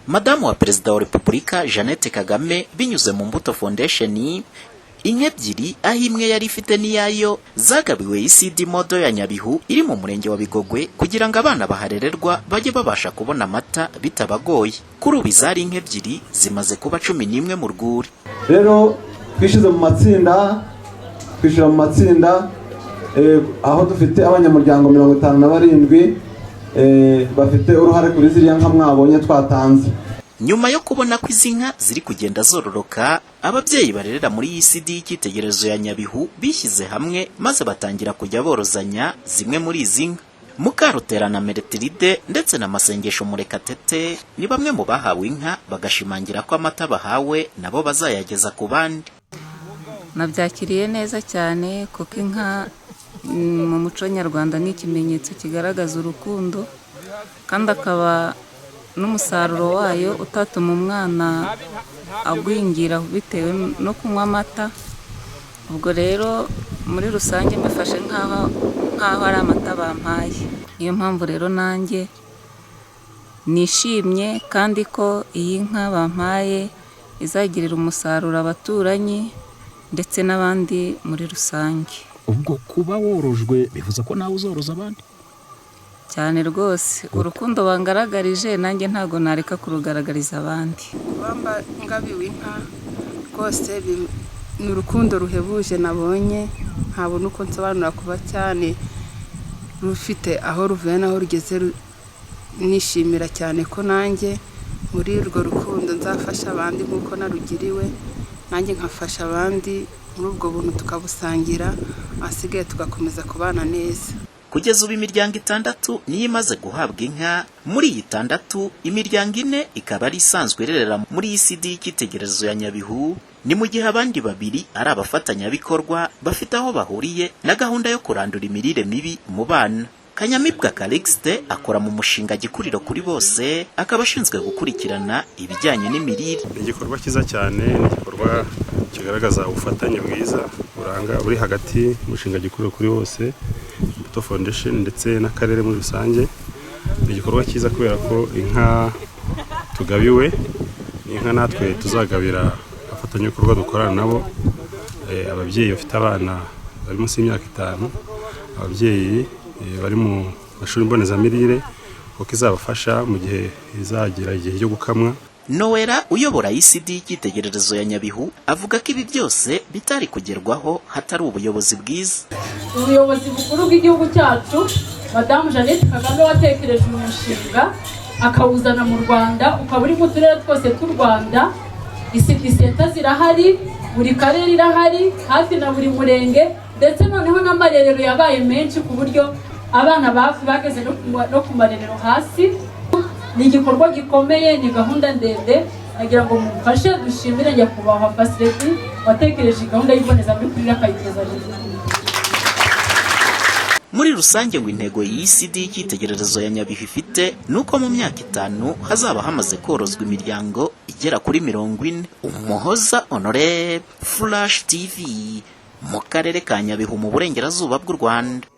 Madamu wa Perezida wa Repubulika Jeannette Kagame, binyuze mu Mbuto Foundation, inka ebyiri, aho imwe yari ifite n'iyayo, zagabiwe ECD Model ya Nyabihu iri mu murenge wa Bigogwe, kugira ngo abana baharererwa bajye babasha kubona amata bitabagoye. Kuri ubu izari inka ebyiri zimaze kuba 11 mu rwuri. Rero twishyize mu matsinda, twishyira mu matsinda, aho dufite abanyamuryango 57, bafite uruhare kuri ziriya nka mwabonye twatanze. Nyuma yo kubona ko izi nka ziri kugenda zororoka, ababyeyi barerera muri ECD y'icyitegererezo ya Nyabihu bishyize hamwe maze batangira kujya borozanya zimwe muri izi nka. Mukaruterana Meretiride ndetse na Masengesho Murekatete ni bamwe mu bahawe inka, bagashimangira ko amata bahawe nabo bazayageza ku bandi. Nabyakiriye neza cyane, kuko inka mu muco nyarwanda ni ikimenyetso kigaragaza urukundo, kandi akaba n'umusaruro wayo utatuma umwana agwingira bitewe no kunywa amata. Ubwo rero muri rusange mbifashe nk'aho ari amata bampaye. Niyo mpamvu rero nanjye nishimye, kandi ko iyi nka bampaye izagirira umusaruro abaturanyi ndetse n'abandi muri rusange. Ubwo kuba worojwe bivuze ko nawe uzoroza abandi? Cyane rwose. Urukundo bangaragarije, nanjye ntabwo nareka kurugaragariza abandi. Kuba ngabiwe inka rwose ni urukundo ruhebuje nabonye, ntabona uko nsobanura, kuba cyane rufite aho ruvuye n'aho rugeze. Nishimira cyane ko nanjye muri urwo rukundo nzafasha abandi nk'uko narugiriwe, nanjye nkafasha abandi muri ubwo buntu, tukabusangira, ahasigaye tugakomeza kubana neza. Kugeza ubu imiryango itandatu niyo imaze guhabwa inka. Muri iyi itandatu, imiryango ine ikaba ari isanzwe irerera muri ECD y'icyitegererezo ya Nyabihu, ni mu gihe abandi babiri ari abafatanyabikorwa bafite aho bahuriye na gahunda yo kurandura imirire mibi mu bana. Kanyamibwa Calixte akora mu mushinga Gikuriro kuri Bose, akaba ashinzwe gukurikirana ibijyanye n'imirire. Ni igikorwa cyiza cyane, ni igikorwa kigaragaza ubufatanye bwiza buranga buri hagati y'umushinga Gikuriro kuri Bose, Imbuto Foundation ndetse n'akarere muri rusange. Ni igikorwa cyiza kubera ko inka tugabiwe ni inka natwe tuzagabira abafatanyabikorwa dukorana nabo, ababyeyi bafite abana bari munsi y'imyaka 5, ababyeyi bari mu mashuri mbonezamirire, kuko izabafasha mu gihe izagira igihe cyo gukamwa. Noella uyobora ECD y'icyitegererezo ya Nyabihu avuga ko ibi byose bitari kugerwaho hatari ubuyobozi bwiza. Ubuyobozi bukuru bw'igihugu cyacu, Madamu Jeannette Kagame, watekereje uyu mushinga akawuzana mu Rwanda, ukaba uri mu turere twose tw'u Rwanda. ECD center zirahari, buri karere irahari, hafi na buri murenge, ndetse noneho n'amarerero yabaye menshi ku buryo abana bageze no ku marerero hasi. Ni igikorwa gikomeye, ni gahunda ndende. Nagira ngo mumfashe dushimire nyakubahwa First Lady watekereje gahunda y'ibonezamikurire akayigeza mu gihugu. Muri rusange ngo intego y'ECD y'icyitegererezo ya Nyabihu ifite ni uko mu myaka 5 hazaba hamaze korozwa imiryango igera kuri 40. Umuhoza Honore, Flash TV, mu karere ka Nyabihu mu burengerazuba bw'u Rwanda.